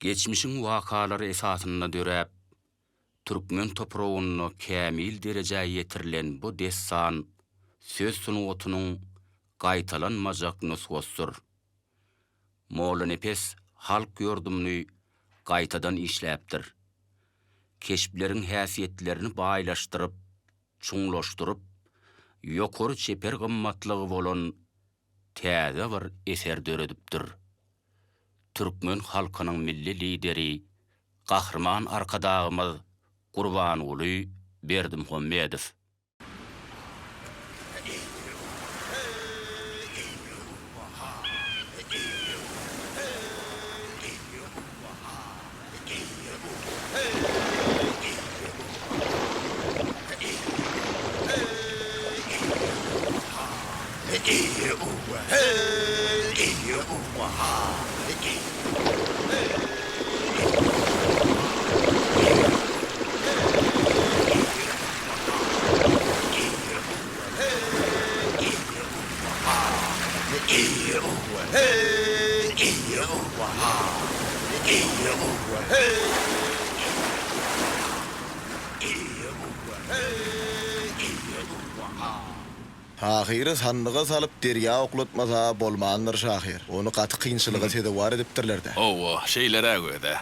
Geçmişiň wakalary esasynda döräp, türkmen topragynda kämil derejä ýetirilen bu dessan söz sungatynyň gaýtalanmajak nusgasydyr. Mollanepes halk ýordumyny gaýtadan işläpdir. Keşpleriň häsiýetlerini baýlaşdyryp, çuňlaşdyryp, ýokary çeper gymmatlygy bolan täze bir eser döredipdir. Türkmen halkynyň Milli Lideri Gahryman Arkadagymyz Gurbanguly Berdimuhamedow. Tahyry sandyga salyp derýa oklatmasa bolmandyr şahyr. Ony gaty kynçylyga sezewar edipdirler-dä. Hawa, şeýleräk öz-ä.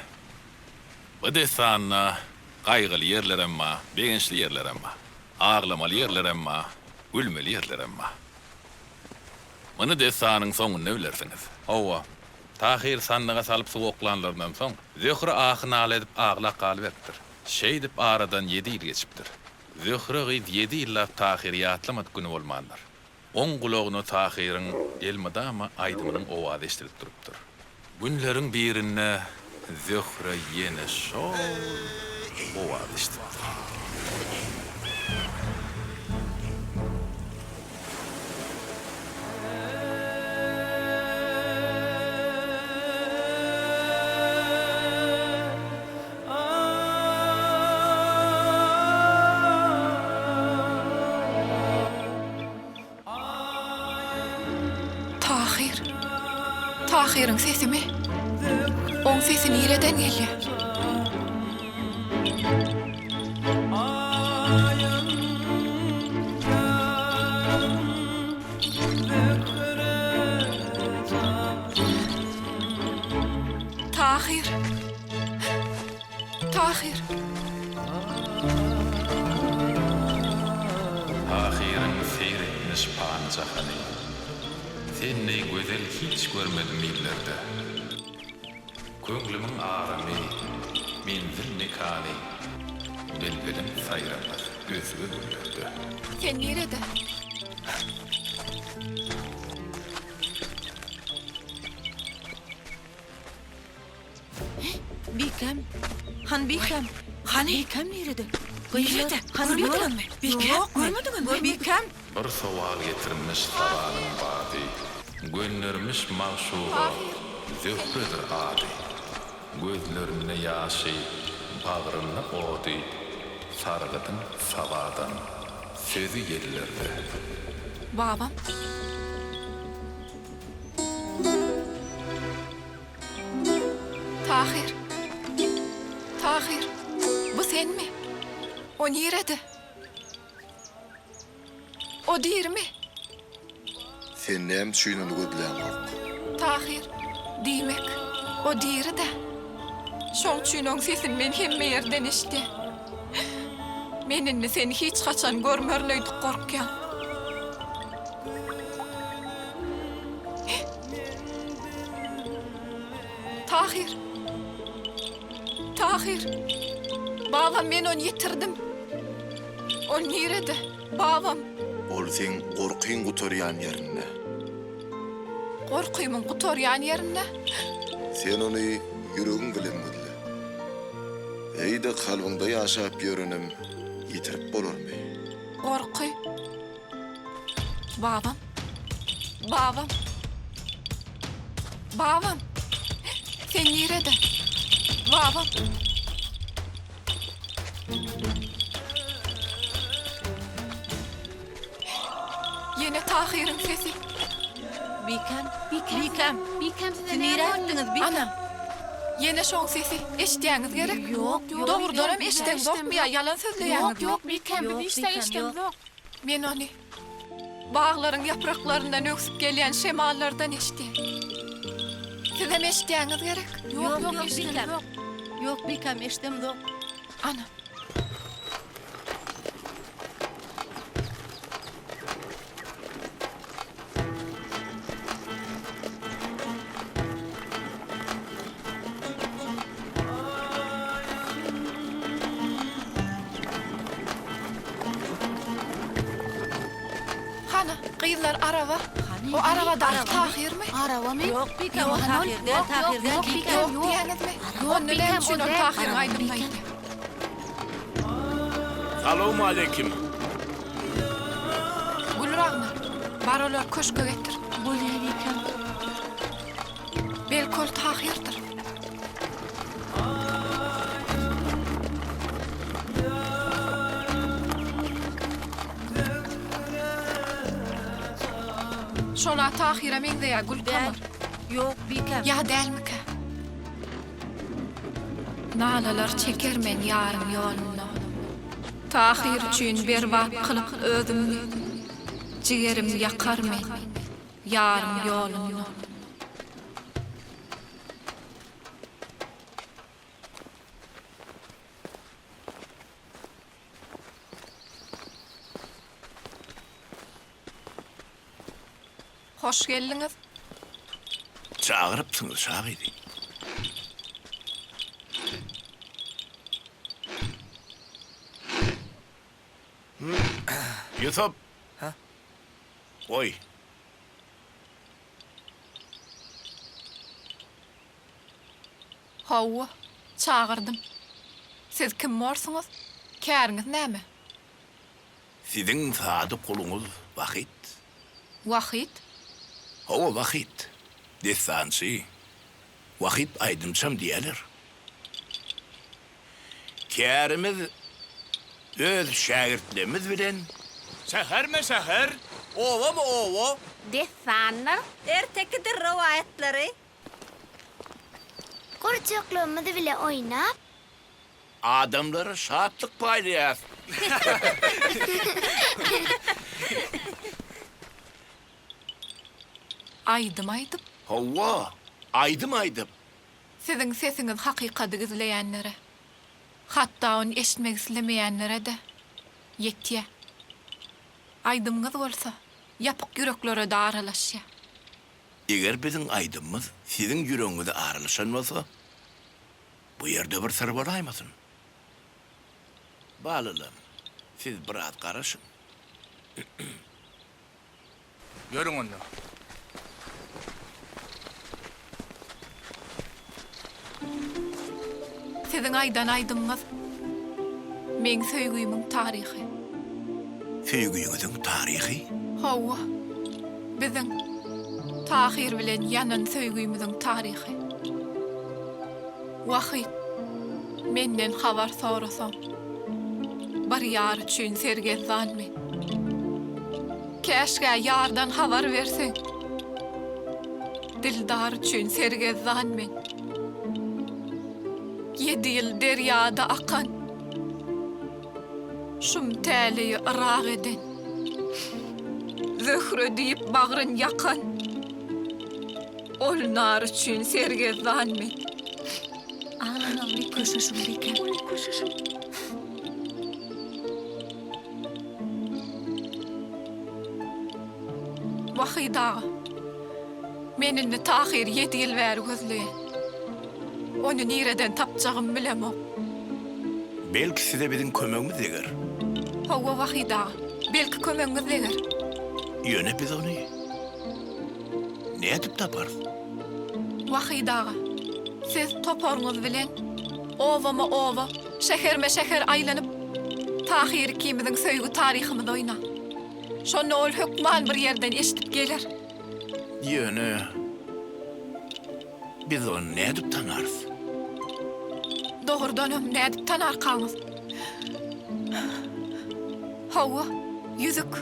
Bu dessanda gaýgyly ýerlerem bar, begençli ýerlerem bar. Aglamaly ýerlerem bar, gülmeli ýerlerem bar. Muny dessanyň soňunda bilersiňiz. Hawa, Tahyry sandyga salyp suwa oklanlaryndan soň, Zöhre ahy-nala edip aglap galyberipdir. Şeýdip aradan ýedi ýyl geçipdir. Zöhre gyz ýedi ýyllap Tahyry ýatlamadyk güni bolmandyr. Oň gulagyna Tahyryň elmydama aýdymynyň owazy eşidilip durupdyr. Günleriň birinde Zöhre ýene şol owazy eşidipdir. Tahyr. Tahyryň sesimi? Oň sesi nireden gelýär? Tahyr. Tahyr. Tahyryň seýr etmiş pany jahany. Sen deý gözel hiç görmedim illerde. Köňlümiň aramy, menzil-mekany, Bilbiliň saýramaz özge güllerde. Sen nirede? Bikäm, han bikäm. Hany? Bikäm nirede? Nirede? Görmediňizmi? Bikäm, görmediňizmi? Bikäm. Bir sowal getirmiş sabanyň bady, Göndermiş magşuga Zöhredir ady. Gözlerinde ýaşy, bagrynda ody, Sargydyn sabadan, sözi ýellerde. Babam. Tahyr! Tahyr! Bu senmi? O nirede? O dirimi? Sen näme üçin ony gözläňok? Tahyr, diýmek, o diri-dä. Şoň üçin oň sesini men hemme ýerden eşidýän. Men indi seni hiç haçan görmerin öýdüp gorkýan. Tahyr! Tahyr! Babam, men ony ýitirdim. Ol nirede, babam? Ol seň gorkyň gutarýan ýerinde. Gorkymyň gutarýan ýerinde? Sen ony ýüregiň bilen gözle. Heý-de kalbyňda ýaşap ýörenem ýitirip bolarmy? Gorky. Babam. Babam. Babam. Sen nirede? Babam. Ýene Tahyryň sesi. Bikäm, Bikäm, Bikäm, siz nirä gitdiňiz, Bikäm? Ana. Ýene şoň sesi, eşidýäňiz gerek? Ýok, ýok. Dogrudanam eşideňzokmy ýa ýalan sözleýäňizmi? Ýok, ýok, bikäm, biz hiç zat eşidemzok. Men ony baglaryň ýapraklaryndan öwsüp gelýän şemallardan eşidýän. Sizem eşidýäňiz gerek? Ýok, ýok, bikäm. Ýok, bikäm, eşidemzok. Ana. Hany, gyzlar, araba. O arabadaky Tahyrmy? Arabamy? Ýok, bikäm, o Tahyr däl, Tahyr däl, bikäm. Ýok diýýäňizmi? Onda näme üçin ol Tahyryň aýdymyny aýdýar? Salowmaleýkim. Gülragna, bar olary köşge getir. Bolýar, bikäm. Belki ol Tahyrdyr. Şol-a Tahyra meňzeýär, Gülkamar. Däl. Ýok, bikäm. Ýa dälmikä? Nalalar çeker men ýaryň ýolunda. Tahyr üçin berbat kylyp özümni, Jigerim ýakar men ýaryň ýolunda. Hoş geldiňiz. Çagyrypsyňyz, şa gyzy. Ýusup! Goý. Hawa, çagyrdym. Siz kim borsuňyz? Käriňiz näme? Siziň sadyk guluňyz Wahyt. Wahyt? Hawa, Wahyt. Dessançy. Wahyt aýdymçam diýerler. Kärimiz öz şägirtlerimiz bilen. Şäherme-şäher, obama-oba. Dessandyr. Ertekidir rowaýatlary. Gurjaklygymyz bile oýnap. Adamlara şatlyk paýlaýas. Aýdym aýdyp. Hawa, aýdym aýdyp. Siziň sesiňiz hakykady gizleýänlere, hatda ony eşitmek islemeýänlere-de ýetýär. Aýdymyňyz bolsa ýapyk ýüreklere-de aralaşýar. Eger biziň aýdymymyz siziň ýüregiňize aralaşan bolsa, bu ýerde bir syr bolaýmasyn? Balalam, siz biraz garaşyň. Ýörüň onda. Siziň aýdan aýdymyňyz meň söýgimiň taryhy. Söýgüňiziň taryhy? Hawa, biziň Tahyr bilen ýanan söýgimiziň taryhy. Wahyt, menden habar sorasaň, bir ýar üçin sergezdan men. Käşgä ýardan habar berseň, Dildar üçin sergezdan men. Ýedi ýyl derýada akan, Şum täleýi yrak eden, Zöhre diýip bagryn ýakan, Ol nar üçin sergezdan men. Aglanamly köşeşiň bikäm. Wahyt aga, men indi Tahyry ýedi ýyl bäri gözleýän. Ony nireden tapjagymy bilemok. Belki size biziň kömegimiz deger. Hawa, Wahyt aga, belki kömegiňiz deger. Ýöne biz ony nädip taparys? Wahyt aga, siz toparyňyz bilen obama-oba, Şäherme-şäher aýlanyp, Tahyr ikimiziň söýgi taryhymyzy oýna. Şonda ol hökman bir ýerden eşidip geler. Ýöne biz ony nädip tanarys? Dogrudanam, nädip tanarkaňyz? Hawa, ýüzük.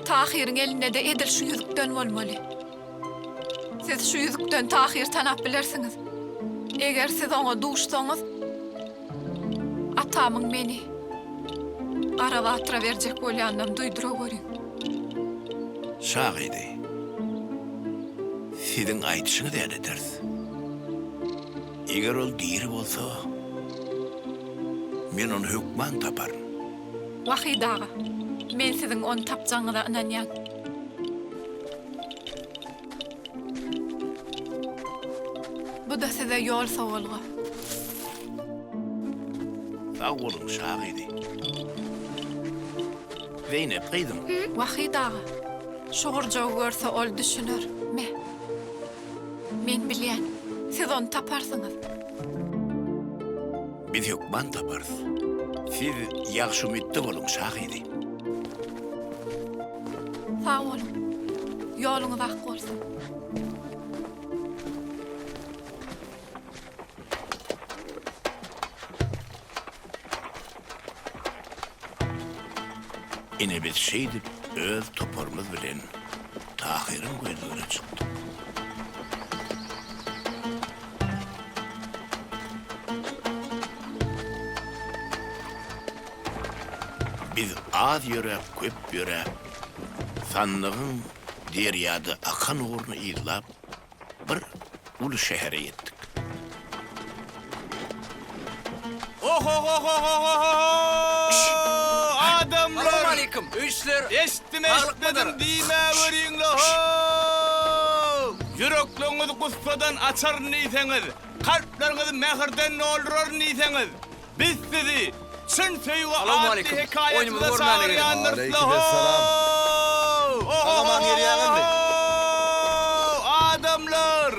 Tahyryň elinde-de edil şu ýüzükden bolmaly. Siz şu ýüzükden Tahyry tanap bilersiňiz. Eger siz oňa duşsaňyz, atamyň meni Gara batyra berjek bolýanynam duýduragöriň. Şa gyzy, siziň aýdyşyňyz ýaly ederis. Eger ol diri bolsa, men ony hökman taparyn. Wahyt aga, men siziň ony tapjagyňyza ynanýan. Bu-da size ýol sowalga. Sag boluň, şa gyzy. Zeýnep gyzym. Wahyt aga, şu gurjagy görse ol düşüner. Me. Men bilýän, siz ony taparsyňyz. Biz hökman taparys. Siz ýagşy umytda boluň, şa gyzy. Sag boluň. Ýoluňyz ak bolsun. Ine biz şeýdip öz toparymyz bilen Tahyryň gözlegine çykdyk. Biz az ýöräp, köp ýöräp, sandygyň derýada akan ugruny yzlap, bir uly şähere ýetdik. Ohohohohohoho! Adamlar! Salowmaleýkim, öý işler Eşitdim, eşitmedim diýmäweriň-le-how! Ýürekleriňizi gussadan açaryn diýseňiz, kalplaryňyzy mähirden dolduraryn diýseňiz, biz sizi Çyn söýgi atly Salowmaleýkim. Oýnumyzy hekaýatymyza görmäne geldim. çagyrýandyrys-la-how! Sag-aman gelýäňizmi? Ohohohohoho! Adamlar!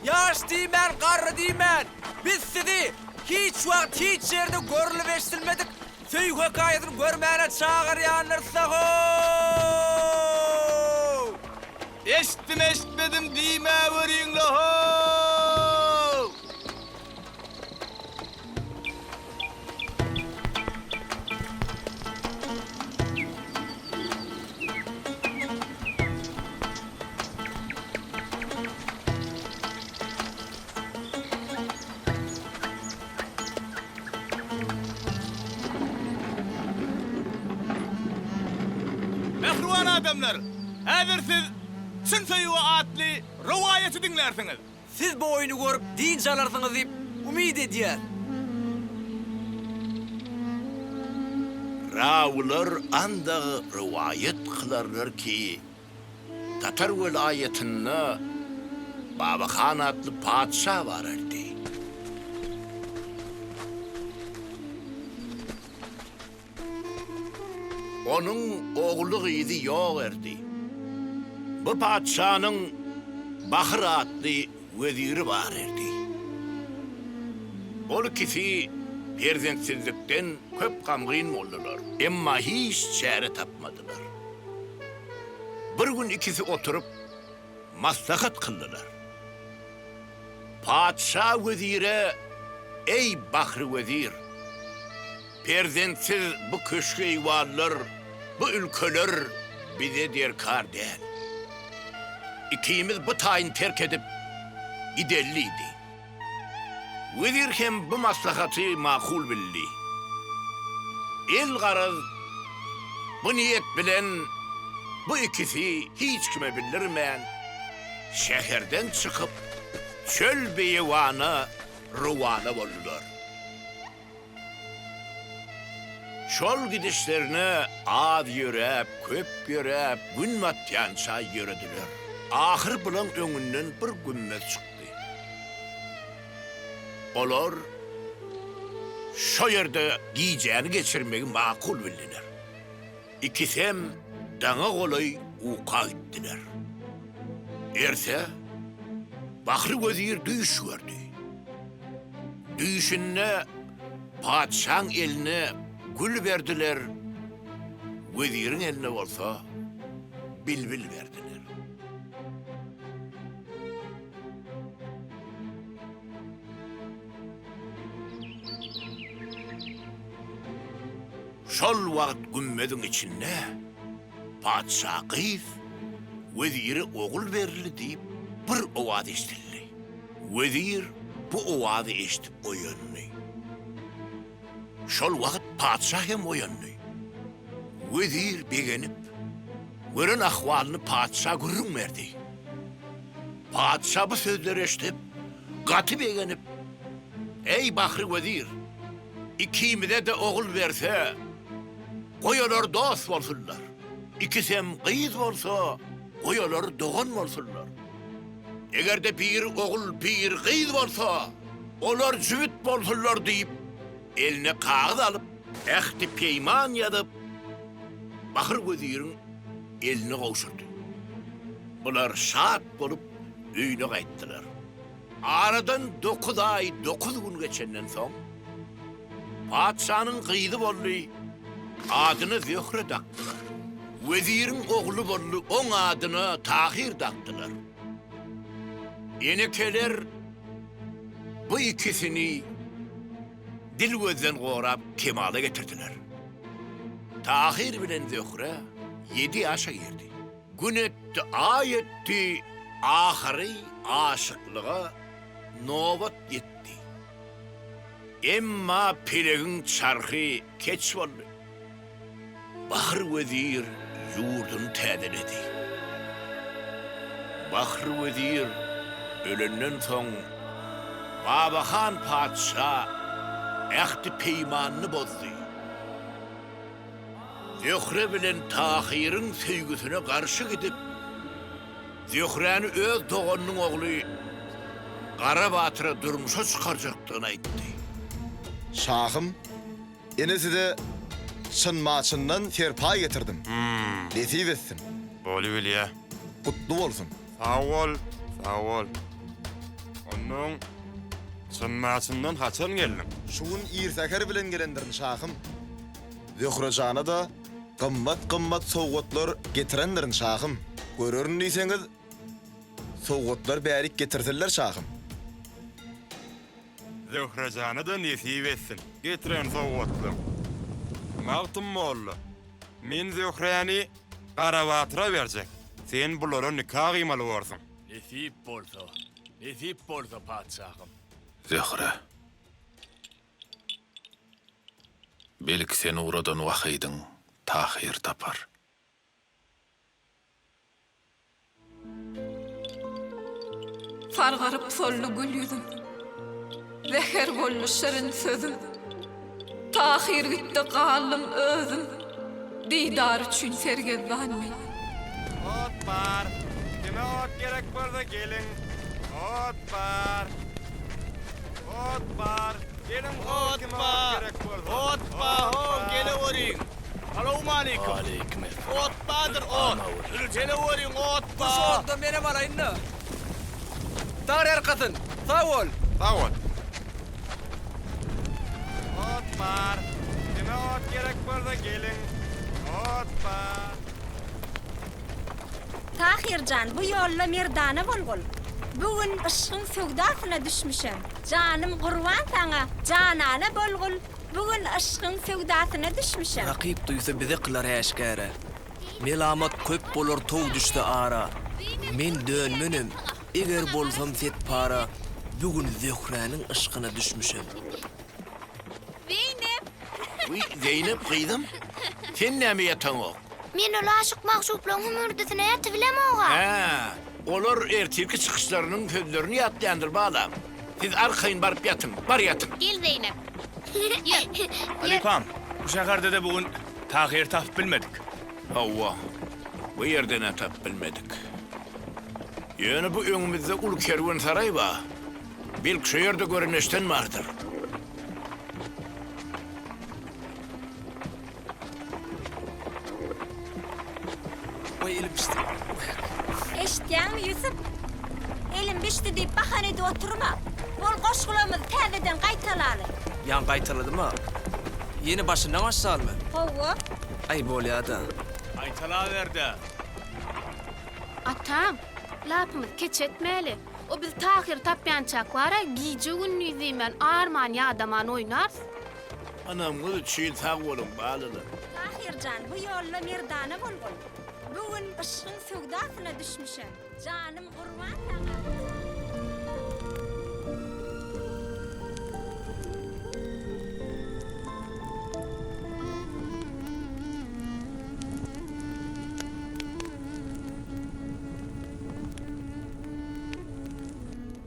Ýaş diýmän, garry diýmän, biz sizi hiç wagt hiç ýerde görlüp-eşidilmedik söýgi hekaýatyny görmäne çagyrýandyrys-la-how! Eşitdim-eşitmedim diýmäweriň-la-how! Mähriban adamlar, häzir siz Çyn söýgi atly rowaýaty diňlärsiňiz. Siz bu oýny görüp dynç alarsyňyz diýip umyt edýäs. Rawylar andag rowaýat kylarlar ki, Tatar welaýatynda Babahan atly patyşa bar erdi. Onuň ogly-gyzy ýok erdi. Bu patyşanyň Bahyr atly weziri bar erdi. Ol ikisi perzentsizlikden köp gamgyn boldular, emma hiç çäre tapmadylar. Bir gün ikisi oturyp, maslahat kyldylar. Patyşa wezire, Eý, Bahry wezir! Perzentsiz bu köşgi-eýwanlar, bu ülkeler bize derkar däl. Ikimiz bu taýyny terk edip gideli diýdi. Wezir hem bu maslahaty makul bildi. Elgaraz, bu niýet bilen bu ikisi hiç kime bildirmän, şäherden çykyp, çöl-beýewana rowana boldular. Şol gidişlerine az ýöräp, köp ýöräp, gün batýança ýörediler. Ahyr bulaň öňünden bir gümmez çykdy. Olar şo ýerde gijäni geçirmegi makul bildiler. Ikisem daňa golaý uka gitdiler. Erte Bahry wezir düýş gördi. Düýşünde patyşaň eline gül berdiler, weziriň eline bolsa bilbil berdiler. Şol wagt gümmeziň içinde patyşa gyz wezire ogul berildi diýip bir owaz eşidildi. Wezir. bu owazy eşidip oýandy. Şol wagt patyşa hem oýandy. Wezir begenip, gören ahwalyny patyşa gürrüň berdi. Patyşa bu sözleri eşidip, gaty begenip, Eý, Bahry wezir, ikimize-de ogul berse, goý olar dost bolsunlar. Ikisem gyz bolsa, goý olar dogan bolsunlar. Eger-de biri ogul, biri gyz bolsa, olar jübüt bolsunlar diýip, eline kagyz alyp, ähdi-peýman ýazyp, Bahyr weziriň eline gowşurdy. Bular şat bolup, öýüne gaýtdylar. Aradan dokuz aý, dokuz gün geçenden soň, patyşanyň gyzy boldy, adyna Zöhre dakdylar. Weziriň ogly boldy, oň adyna Tahyr dakdylar. Enekeler bu ikisini dil-gözden gorap kemala getirdiler. Tahyr bilen Zöhre ýedi ýaşa girdi. Gün etdi, aý etdi, ahyry aşyklyga nobat ýetdi. Emma pelegiň çarhy keç boldy. Bahyr wezir ýurduny täzeledi. Bahyr wezir ölenden soň Babahan patyşa ähdi-peýmanyny bozdy. Zöhre bilen Tahyryň söýgüsine garşy gidip, Zöhräni öz doganynyň ogly Gara batyra durmuşa çykarjakdygyny aýtdy. Şahym, ine size Çyn-Maçyndan serpaý getirdim. Nesip etsin. Bolubilýä. Gutly bolsun. Sag bol, sag bol. Onnoň Çyn-Maçyndan haçan geldiň? Şu gün ir säher bilen gelendirin, şahym. Zöhre jana-da gymmat-gymmat sowgatlar getirendirin, şahym. Görerin diýseňiz, sowgatlar bärik getirsinler, şahym. Zöhre jana-da nesip etsin, getiren sowgatlaň. Magtym molla, men Zöhräni Garabatyra berjek. Sen bulara nika gyýmaly borsuň. Nesip bolsa, nesip bolsa, patyşahym. Zöhre. Belki seni ugradan Wahydyň Tahyr tapar. Sargaryp soldy gül ýüzüm. Zäher boldy şirin sözüm. Tahyr gitdi galdym özüm. Didar üçin sergezdan men. Ot bar. Kime ot gerek bolsa geliň. Ot bar. Ot bar. Geliň ho kime ot gerek bolsa. Ot bar ho geleweriň. Salowmaleýkim. Aleýkim essalam. Ot bardyr ot. Geleweriň ot Bu bar. şortdan menem alaýyn-da. Taňry ýalkasyn. Sag bol. Sag bol. Ot bar. Kime ot gerek bolsa geliň. Ot bar. Tahyr jan, bu ýolda merdana bolgul. Bu gün yşgyň söwdasyna düşmüşem. Janym gurban saňa, janana bolgul. Bu gün yşgyň söwdasyna düşmüşem. Rakyp duýsa bizi kylar äşgäre. Melamat köp bolar tow düşse ara. Men dönmenem, eger bolsam setpara, Bu gün Zöhräniň yşkyna düşmüşem. Zeýnep! Wiý, Zeýnep gyzym, sen näme ýataňok? Men ol aşyk-magşuklaryň hümürdisine ýatybilemog-a. Hä, olar ertirki çykyşlarynyň sözlerini ýatlaýandyr, balam. Siz arkaýyn baryp ýatyň, bar ýatyň. Gel, Zeýnep. Ýör. Halypam, bu şäherde-de bu gün Tahyry tapyp bilmedik. Hawa, bu ýerden-ä tapyp bilmedik. Ýöne bu öňümizde uly kerwensaraý bar. Belki şo ýerde gören-eşden bardyr. Oý elim bişdi. Eşitýäňmi, Ýusup? Elim bişdi diýip bahana edip oturma. Bol goşgularymyzy täzeden gaýtalaly. Ýaňy gaýtaladym-a. Ýene başyndan başlalymy? Hawa. Aý bolýa-da. Gaýtalaber-dä. Atam, lapymyzy keç etmäli. O biz Tahyry tapýançak bar-a, gije-gündiz diýmän, arman-ýadaman oýnarys. Ynamyňyz üçin sag boluň, balalar. Tahyr jan, bu ýolda merdana bolgul. Bu gün yşgyň söwdasyna düşmüşem. Janym gurban saňa.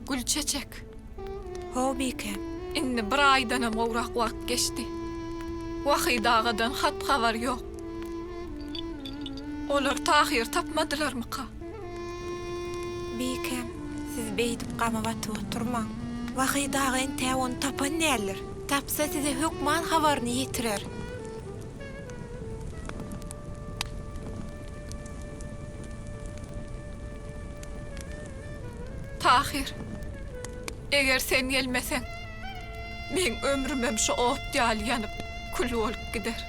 Gülçeçek. How bikäm. Indi bir aýdanam gowrak wagt geçdi. Wahyt agadan hat-habar ýok. Olar Tahyry tapmadylarmyka? Bikäm, siz beýdip gama batyp oturmaň. Wahyt aga entäk ony tapan däldir. Tapsa size hökman habaryny ýetirer. Tahyr, eger sen gelmeseň, meň ömrümem şu ot ýaly ýanyp, kül bolup gider.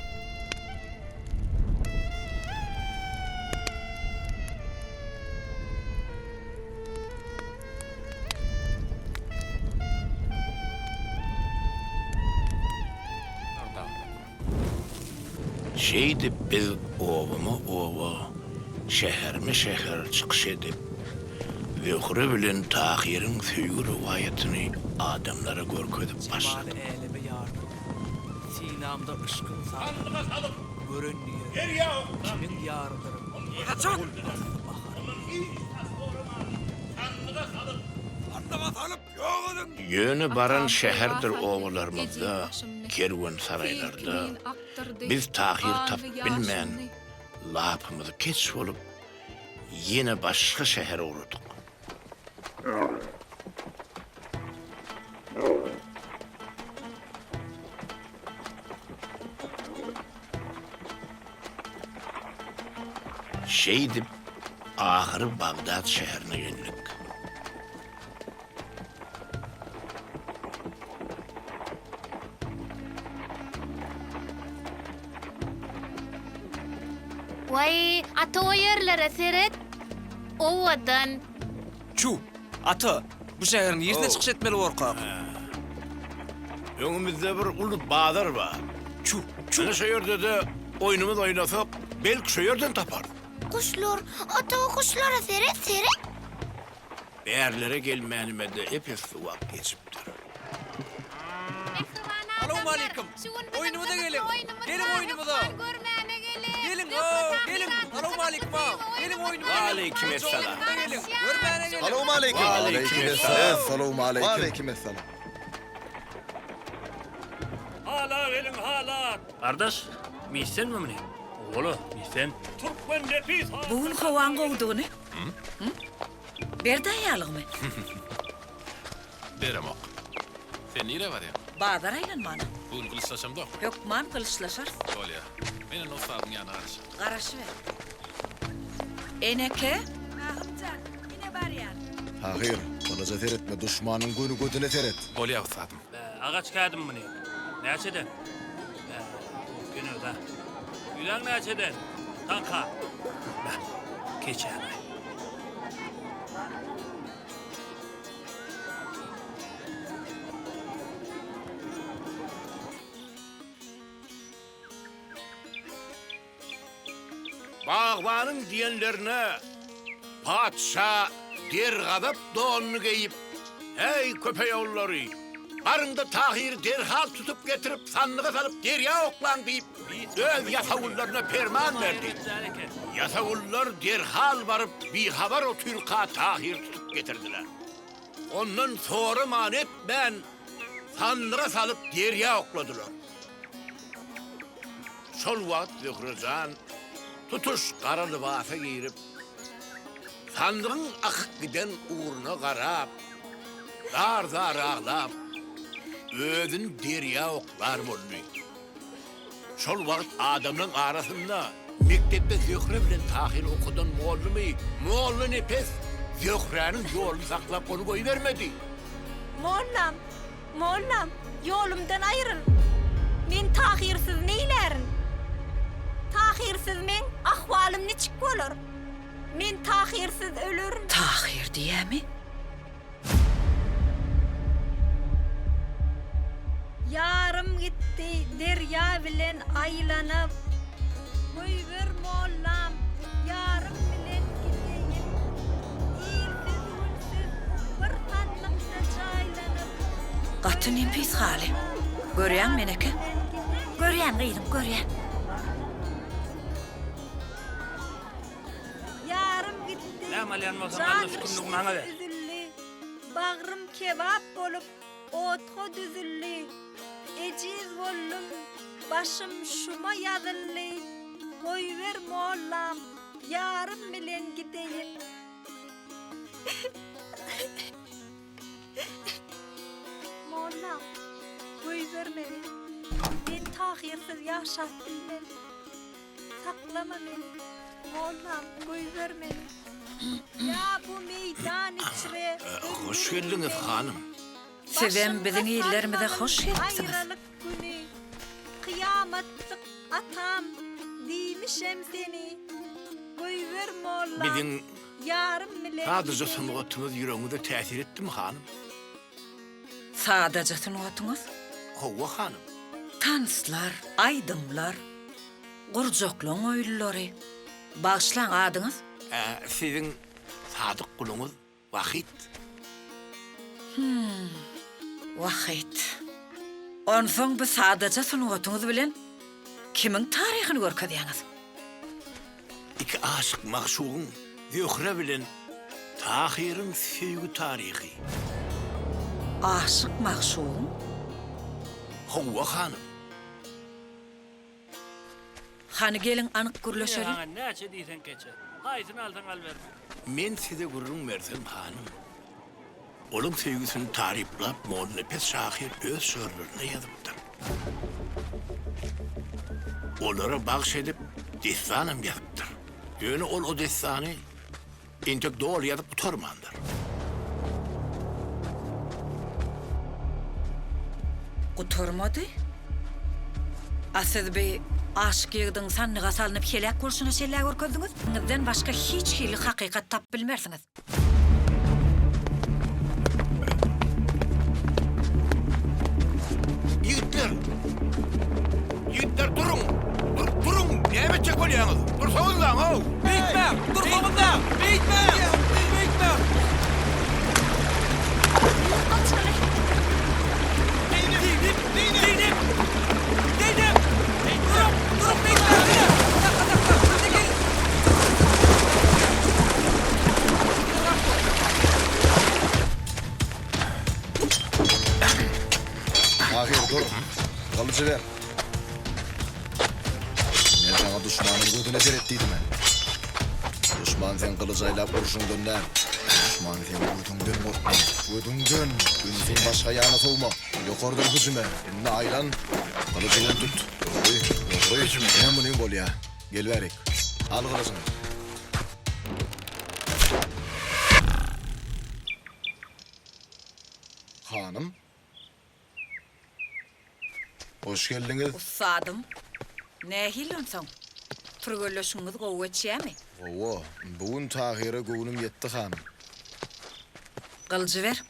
Şeýdip biz obama-oba, şäherme-şäher çykyş edip, Zöhre bilen Tahyryň söýgi rowaýatyny adamlara görkezip Jemaly başladyk. äleme ýardyň, Synamda yşkyň sardyň, Gören diýer, Kimiň ýarydyryn, Pasly bahar. Ýöne baran şäherdir obalarymyzda, kerwensaraýlarda biz Tahyr tapyp bilmän, lapymyzy keç bolup, ýene başga şähere ugradyk. Şeýdip, ahyry Bagdat şäherine geldik. Waý, ata o ýerlere seret. Owadan. Çüw, ata, bu şäheriň niresinde çykyş etmeli borkak? Öňümizde bir uly bazar bar. Çüw, çüw. Ana şo ýerde-de oýnumyz oýnasak, belki şo ýerden taparys. Guşlar, ata o guşlara seret, seret. Bärlere gelmänime-de ep-esli wagt geçipdir. Salowmaleýkim! Oýnumyza geliň! Geliň oýnumyza! Geliň, ho, geliň! Salowmaleýkim-a! Geliň oýnumyza geliň! Waleýkim-essalam! Geliň, görmäne geliň! Salowmaleýkim! Waleýkim-essalam! Salowmaleýkim! Waleýkim-essalam! Hala geliň, hala! Gardaş, missenmi muny? Ola, missen. Türkmen nepis Bu gün howaň gowudygyny. Ber-dä ýaglygymy. Beremok. Sen nirä barýaň? Bazar aýlanmana. Bu gün gylyçlaşamzok. Hökman gylyçlaşarys. Bolýa. Men indi ussadyň ýanyna garaşýan. Garaşyber. Eneke. Ahym jan, ine barýan. Tahyr, gylyja seretme, duşmanyň göni gözüne seret. Bolýa ussadym. Bä, agaç kädim muny. Näçeden? Bä, eken öz-ä. Ýüzäň näçeden? Taňka. Bä, keçäni. Bagbanyň diýenlerine patyşa dergazap donuny geýip, Häý, köpeýogullary! Baryň-da Tahyry derhal tutup getirip, sandyga salyp derýa oklaň diýip, öz ýasawullaryna perman berdi. Ýasawullar derhal baryp, bihabar otyrka Tahyry tutup getirdiler. Ondan soraman etmän, sandyga salyp derýa okladylar. Şol wagt Zöhre jan tutuş gara lybasa girip, sandygyň akyp giden ugruna garap, zar-zar aglap, özüni derýa oklar boldy. Şol wagt adamlaň arasynda mekdepde Zöhre bilen Tahyry okadan mollumy Molla Nepes Zöhräniň ýoluny saklap ony goýbermedi. Mollam, Mollam, ýolumdan aýryl! Men Tahyrsyz neýlärin? Tahyrsyz meň ahwalym niçik bolar? Men Tahyrsyz ölerin. Tahyr diýýämi? Ýarym gitdi derýa bilen aýlanyp. Goýber mollam, ýarym bilen gideýin. Ilsiz-gülsüz bir sandykda jaýlanyp. Gaty nepis haly. Görýäňmi eneke? Görýän gyzym, görýän. Ýarym gitdi, Näme alýan bolsaň jan alda şu günlügi maňa riştesi ber. üzüldi, bagrym. kebap bolup otga düzüldi. Ejiz boldum, başym şuma ýazyldy. Goýber mollam, ýarym bilen gideýin. Mollam, goýber meni. Men Tahyrsyz ýaşap bilmen. Saklama meni. Mollam, goýber meni. Ýa bu meýdan içre Hoş geldiňiz, hanym. Sizem biziň illerimize hoş gelipsiňiz. Aýralyk güni, kyýamatlyk atam diýmişem seni. Goýber mollam, Biziň ýarym bilen sadaja gideýin. sungatymyz ýüregiňize täsir etdimi, hanym? Sadaja sungatyňyz? Hawa, hanym. Tanslar, aýdymlar, gurjaklaň oýunlary. Bagyşlaň, adyňyz? Ä, siziň sadyk guluňyz Wahyt. Hüm, Wahyt. Onsoň bu sadaja sungatyňyz bilen kimiň taryhyny görkezýäňiz? Iki aşyk magşugyň Zöhre bilen Tahyryň söýgi taryhy. Aşyk magşugyň? Hawa, hanym. Hany geliň anyk gürleşeliň. Saňa näçe diýseň keçe. Haýsyny alsaň alyberme. Men size gürrüň bersem, hanym. Olaň söýgüsini taryplap Mollanepes şahyr öz şygyrlarynda ýazypdyr. Olara bagş edip dessanam ýazypdyr. Ýöne ol o dessany Entek doly ýazyp gutarmandyr. Gutarmady? A siz bi aşyk ýigidiň sandyga salnyp heläk bolşuna şellä görkezdiňiz? Ňizden başga hiç hili hakykat tapyp bilmersiňiz. Ýigitler! Ýigitler duruň! Dur, duruň! Näme etjek bolýaňyz? Dursaňyzlaň-ow! Beýtmäň! Dursaňyzlaň! Beýtmäň! Beýtmäň! Zeýnep! Zeýnep! Zeýnep! Duruň! Duruň! Beýtmäň! Sakla, sakla! Çekil! Tahyr dur. Gylyjy ber. Men saňa duşmanyň gözüne seret diýdim-ä. Duşman seň gylyç aýlap urşuňdan däl, duşman seň gözüňden gorkmaly. Gözüňden! Ünsüňi başga ýana sowma. Ýokardan hüjüme. Indi aýlan. Gylyjyňam tut. Dogry, dogry. Ine munyň bolýa. Gel bärik. Al gylyjyňy. Hanym. Hoş geldiňiz. Ussadym. Nähili onsoň? Türgenleşigiňiz gowy geçýärmi? Hawa, bu gün Tahyra göwnüm ýetdi, hanym. Gylyjy ber.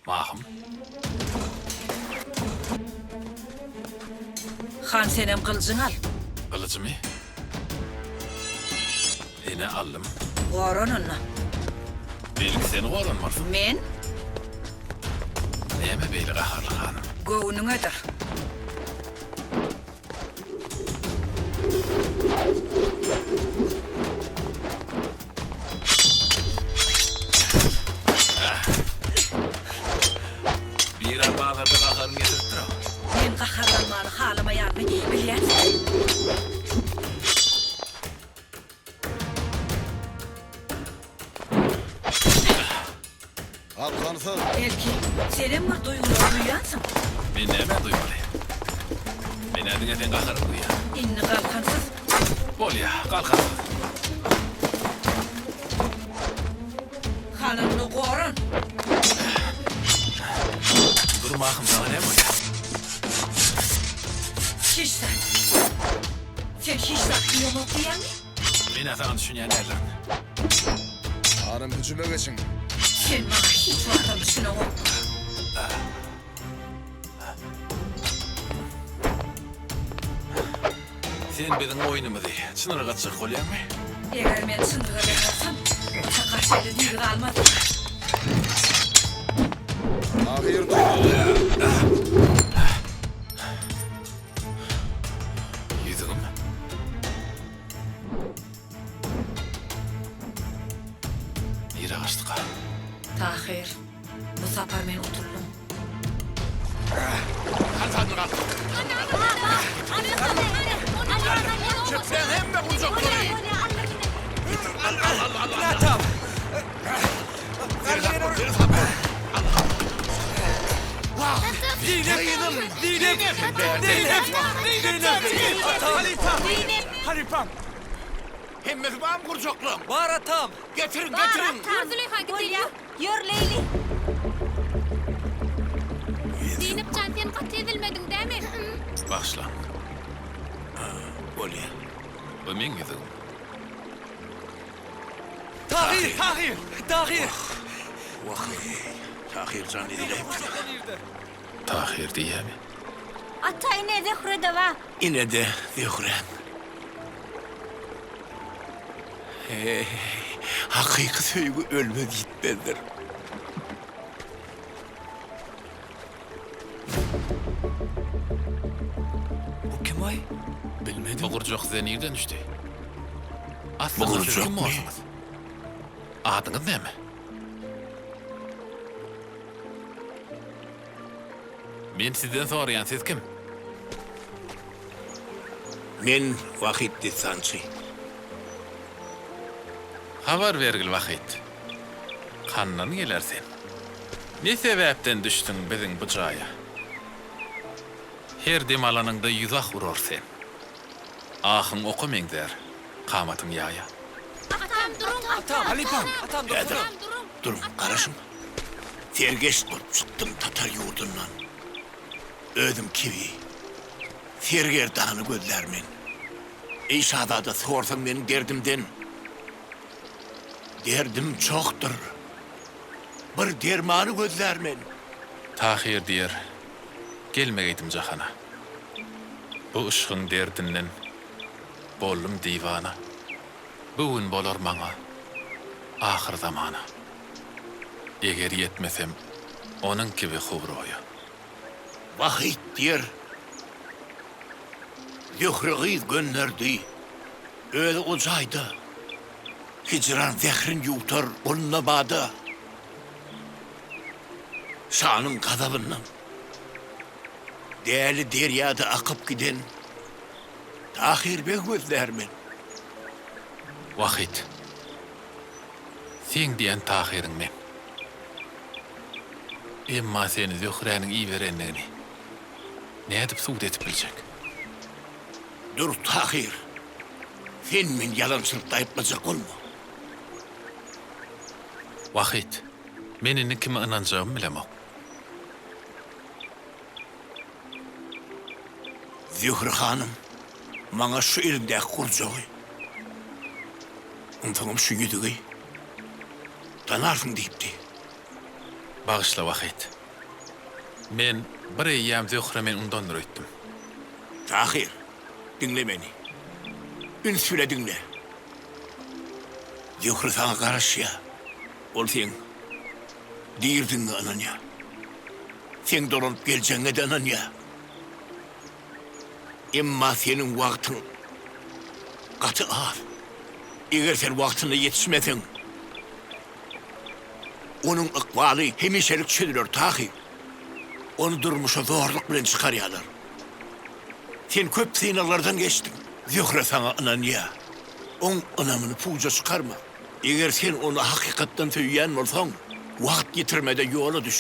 Mahym. Han senem gylyjyňy al. Gylyjymy? Ine aldym. Goran onda. Belki sen goranmarsyň? Men? Näme beýle gaharly hanym? Göwnüňedir. Bira bazarda gaharyny getiripdir-ow. Men gaharlanmany halamaýanymy bilýänsiň. Galkansyz. Belki, senem bir duýgulary duýansyň? Men näme duýmaly? Men-ä diňe seň gaharyňy duýýan. Indi galkansyz. Bolýa, galkansyz. Hanyny goran. Dur Mahym, saňa näme bolýa? Hiç zat. Sen hiç zat duýamok diýýäňmi? Men-ä saňa düşünýän däldirin. Hanym hüjüme geçiň. Sen maňa hiç wagtam düşüneňok. Sen biziň oýnumyzy çynyrgatjak bolýaňmy? Eger men çynyrgadan bolsam, Çakar şeýle diri galmaz. Ahyr dur. Ýüzügim. Nirä galdy? ýalňyşdyk-a. Tahyr, bu sapar men utuldym. Hany sandyk al. Çekseň hemme gurjaklary. Al, al, al, al, al. Atam! Seni saplar, seni saplar. Al, al. Wah! Zeýnep! Zeýnep! Zeýnep! Zeýnep! Atam! Halypam! Halypam! Hemmesi barmy gurjaklaň? Bar atam! Getiriň, getiriň! Ýör Züleýha gideýin. Ýör Leýli. Zeýnep jan sen gaty ezilmediň dämi? Bagyşlaň. Bolýa. Bu meň ýüzügim. Tahyr! Tahyr! Tahyr! Wah, wah-eý. Tahyr jan eziläýipdir. Tahyr diýýämi? Ata ine Zöhre-de bar. Ine-de Zöhräm. Heý, hakyky söýgi ölmez-ýitmezdir. Bu kim-aý? Bilmedim. Bu gurjak size nirden düşdi? Bu Aslynda siz kim gurjakmy? borsuňyz? Adyňyz näme? Men sizden soraýan, siz kim? Men Wahyt dessançy. Habar bergil Wahyt. Kandan geler sen? Ne sebäpden düşdüň biziň bu jaýa? Her dem alanyňda ýüz ah urar sen. Ahyň oka meňzär, kamatyň ýaýa. Atam duruň atam. Halypam! Atam Häzir, dursana! duruň, garaşyň. Sergeşt bolup çykdym tatar ýurdundan. Özüm kibi sergerdany gözlär men. Eý şazada, sorsaň meniň derdimden. Derdim çohdur, bir dermany gözlär men. Tahyr diýer, Gelmegeýdim jahana. Bu yşgyň derdinden boldum diwana. Bu gün bolar maňa ahyrzamana. Eger ýetmesem onuň kibi hubroýa. Wahyt diýer, Zöhre gyz gönderdi, özi o jaýda. Hijran zährin ýuwtar golunda bada. Şanyň gazabyndan däli derýada akyp giden Tahyr beg gözlär men. Wahyt, seň diýen Tahyryň men. Emma seni Zöhräniň iberendigini nädip subut edip biljek? Dur, Tahyr! Sen meni ýalançylykda aýyplajak bolma. Wahyt, men indi kime ynanjagymy bilemok. Zöhre hanym maňa şu elindäki gurjagy, onsoňam şu ýüzügi tanarsyň diýipdi. Bagyşla, Wahyt. Men bir eýýäm Zöhre meni undandyr öýtdüm. Tahyr, diňle meni. Üns bile diňle. Zöhre saňa garaşýar. Ol seň diridigiňe ynanýar. Seň dolanyp geljegiňe-de ynanýar. Emma seniň wagtyň gaty az. Eger sen wagtynda ýetişmeseň, onuň ykbaly hemişelik çözüler, Tahyr. Ony durmuşa zorluk bilen çykarýarlar. Sen köp synaglardan geçdiň. Zöhre saňa ynanýar. Oň ynamyny puja çykarma. Eger sen ony hakykatdan söýýän bolsaň, wagt ýitirme-de ýola düş.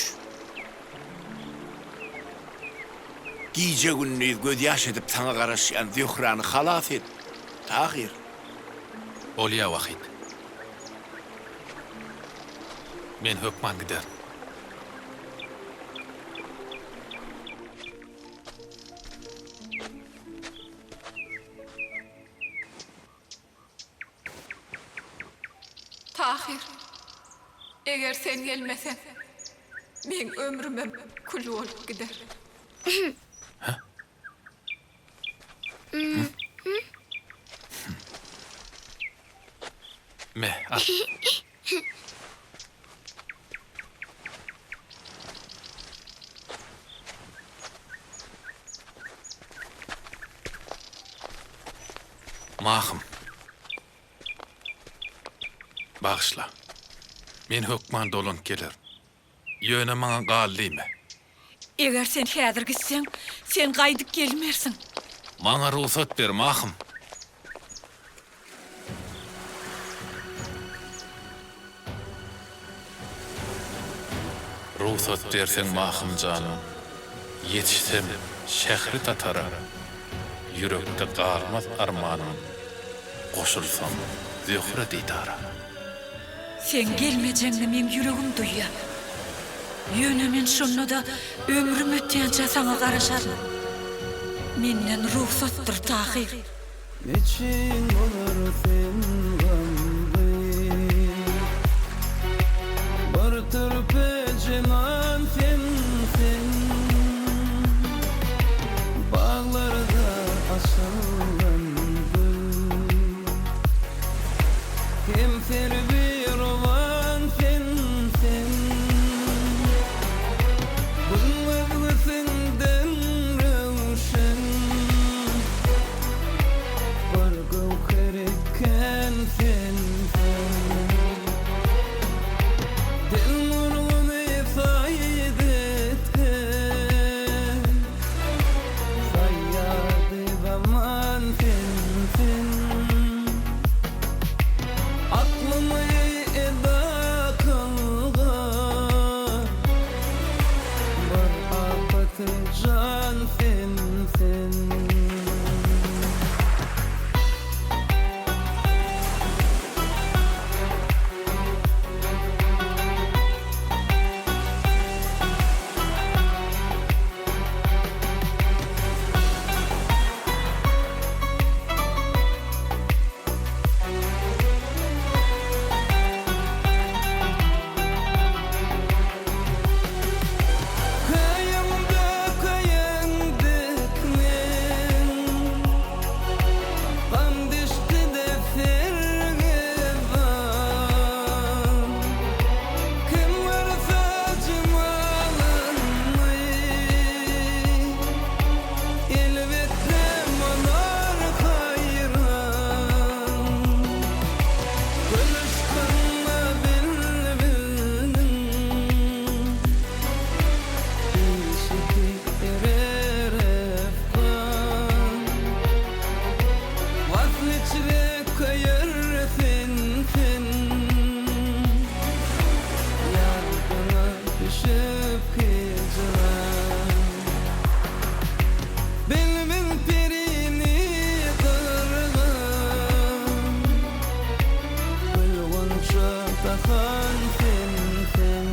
Gije-gündiz gözýaş edip saňa garaşýan Zöhräni halas et, Tahyr. Bolýa, Wahyt. Men hökman giderin. Tahyr, eger sen gelmeseň, meň ömrümem kül bolup gider. Me, al. Mahym. Bagyşla. Men hökman dolanyp gelerin. Ýöne maňa gal diýme. Eger sen häzir gitseň, sen gaýdyp gelmersiň. Maňa rugsat ber, Mahym. Rugsat berseň Mahym janym, Ýetişsem şähri Tatara, Ýürekde galmaz armanym, Goşulsam Zöhre didara. Seň gelmejegiňi meň ýüregim duýýar. Ýöne men şonda-da ömrüm ötýänçä saňa garaşaryn. Menden rugsatdyr, Tahyr. Neçün bolar sen gamgyn Bir törpe jenan sen sen Baglarda açylan gül Hem serwi rowan sen sen Gün gözgüsinden röwşen Bir göwher eken sen sen Delmurgyny saýt etgen Saýady zaman sen sen Aklymy eda kylgan Bir apaty jan sen sen. Köýüňde köýendik men Gam düşdi-de sergezdan Kim görse jemalyňy Elbetde bolar haýran. Gül yşkyna bilbiliň Işigi erer efgan. Wasl içre köýer sen-sen. Ýadyňa düşüp hijran. Bilbil perini gyrgan. Gül gunça dahan sen-sen.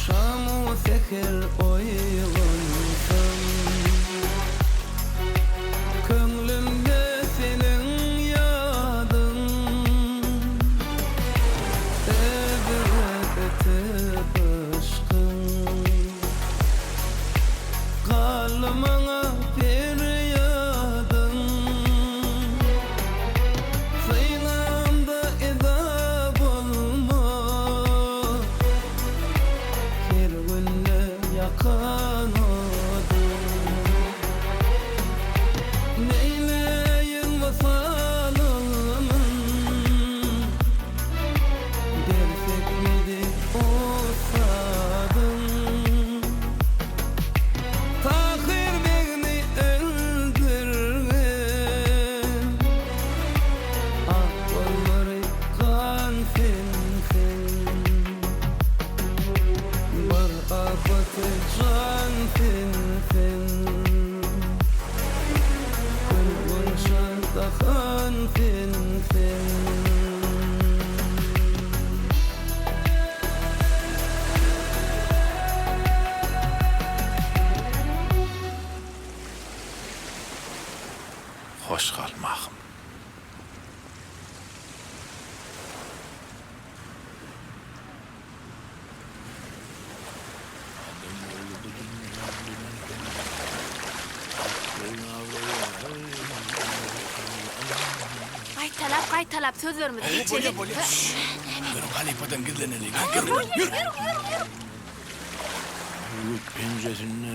Şam-u seher oýlansam, Köňlümde seniň ýadyň. Özüňe ötüp yşkyň. Galdy maňa perýadyň. Synamda eda bolma. Her günde ýakan oduň. Neýleýin wysal ylmyn. Ders etmedi ussadyň. Tahyr begni öldürgen. Ak gollary gan sen-sen. Bir apaty jan sen-sen. Gül gunça dahan sen-sen. Hoş gal, Mahym. gaýtalap sözlerimizi Hawa, geçeli. bolýa, bolýa. Şşş! Ýörüň, halypadan gizleneliň, ha, gizleneliň. Ýör! Ýurt penjesinde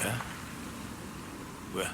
Hä? Weh.